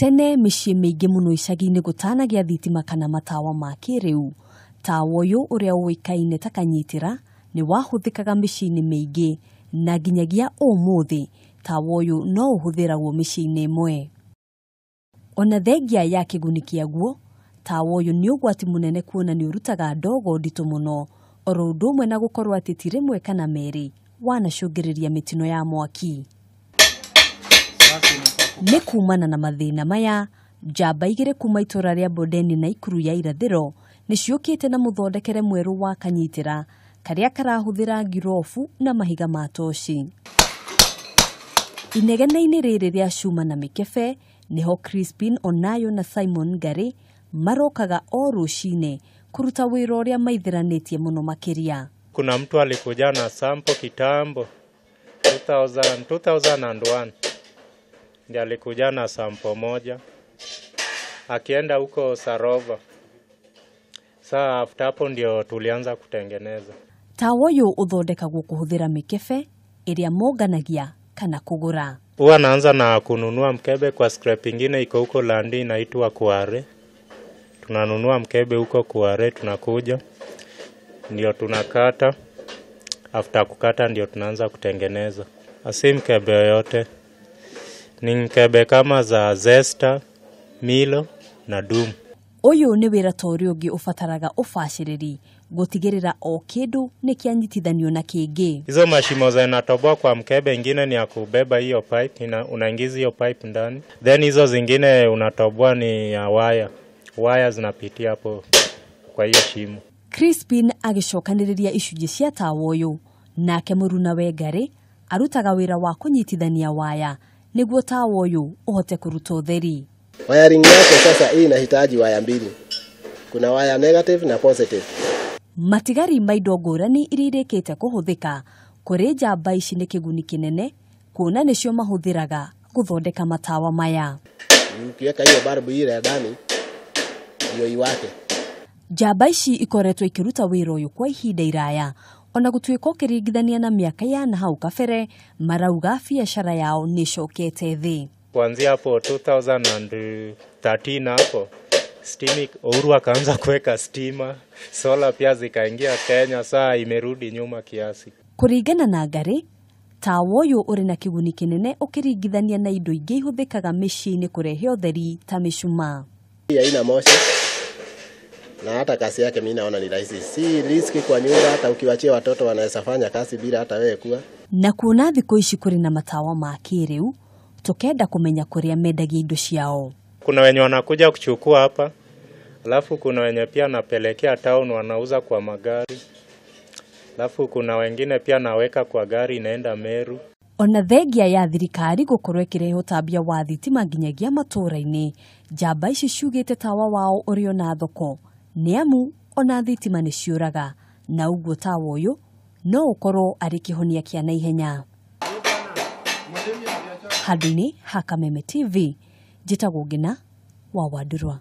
Tene mĩciĩ mĩingĩ mũno icagi-inĩ gũtanagĩa thitima kana matawa ma kĩrĩu, tawa ũyũ ũrĩa ũĩkaine ta kanyitĩra nĩ wahũthĩkaga mĩciĩ-inĩ mĩingĩ na nginyagia ũmũthĩ tawa ũyũ no ũhũthĩragwo mĩciĩ-inĩ ĩmwe. Ona thengia ya kĩguni kĩaguo, tawa ũyũ nĩ ũgwati mũnene kuona nĩ ũrutaga ndogo nditũ mũno, oro ũndũ ũmwe na gũkorwo atĩ ti rĩmwe kana merĩ wanacũngĩrĩria mĩtino ya mwaki. Nĩ kumana na mathĩna maya, njamba igĩrĩ kuma itũra rĩa Bondeni na Ikuru ya irathĩro nĩ ciũkĩte na mũthondekere mwerũ wa kanyitĩra karĩa karahũthĩra ngirobu na mahiga ma toci. Inegene-inĩ rĩrĩ rĩa cuma na mĩkebe nĩho Crispin Onayo na Simon Ngari marokaga o rũcinĩ kũruta wĩra ũrĩa maithĩranĩtie mũno makĩria. Kuna mtu alikuja na sample kitambo 2000, 2001 ndiye alikuja na sample moja akienda huko Sarova. Saa after hapo ndio tulianza kutengeneza. Tawa ũyũ ũthondekagwo kũhũthĩra mĩkebe ĩrĩa monganagia kana kũgũra. Huwa naanza na kununua mkebe kwa scrap ingine iko huko Landi inaitwa Kuare. Tunanunua mkebe huko Kuare, tunakuja ndio tunakata. After kukata ndio tunaanza kutengeneza. Si mkebe yoyote, ni mkebe kama za Zesta, Milo na Doom. Ũyũ nĩ wĩra ta ũrĩa ũngĩ ũbataraga ũbacĩrĩri gũtigĩrĩra o kĩndũ nĩ kĩanyitithanio na kĩngĩ. Hizo mashimo zinatoboa kwa mkebe, ingine ni ya kubeba hiyo pipe, unaingiza hiyo pipe ndani. Then hizo zingine unatoboa ni ya waya. Waya zinapitia hapo kwa hiyo shimo. Crispin agĩcokanĩrĩria icunjĩ cia tawa ũyũ, nake mũrunawe Ngari arutaga wĩra wa kũnyitithania waya nĩguo tawa ũyũ ũhote kũruta ũtheri. Wiring yake sasa hii inahitaji waya mbili. Kuna waya negative na positive. Matigari ma indo ngũrani iria irĩkĩte kũhũthĩka kũrĩ njamba ici nĩ kĩguni kĩnene kuona nĩcio mahũthĩraga gũthondeka matawa maya. Ukiweka hiyo bulb ile ndani ndio iwake. Njamba ici ikoretwo ikĩruta wĩra ũyũ kwa ihinda iraya ona gũtuĩka ũkĩringithania na mĩaka ya na hau kabere marauga biacara yao nĩ ĩcokete thĩ. Kuanzia hapo 2013 hapo stima, Uhuru akaanza kuweka stima, solar pia zikaingia Kenya, saa imerudi nyuma kiasi. Kũringana na Ngari, tawa ũyũ ũrĩ na kĩguni kĩnene ũkĩringithania na indo ingĩ ihũthĩkaga mĩciĩ-inĩ kũrehe ũtheri ta mĩcumaa. Hii haina moshi na hata kazi yake mimi naona ni rahisi. Si riski kwa nyumba, hata ukiwachia watoto wanaweza fanya kazi bila hata wewe kuwa. Na kuona thikũ ici kũrĩ na matawa ma kĩrĩu, tukenda kũmenya kũrĩa mendagia indo ciao. Kuna wenye wanakuja kuchukua hapa, alafu kuna wenye pia napelekea town wanauza kwa magari. Alafu kuna wengine pia naweka kwa gari inaenda Meru. Ona thengia ya thirikari gũkorwo ĩkĩrehe ũtambia wa thitima nginyagia matũũra-inĩ, njamba ici ciugĩte tawa wao ũrĩ ona thoko nĩ amu ona thitima nĩ ciũraga, na ũguo tawa ũyũ no ũkorwo arĩ kĩhonia kĩa naihenya. Handũ-inĩ ha Kameme TV, njĩtagwo Ngina wa Wandurwa.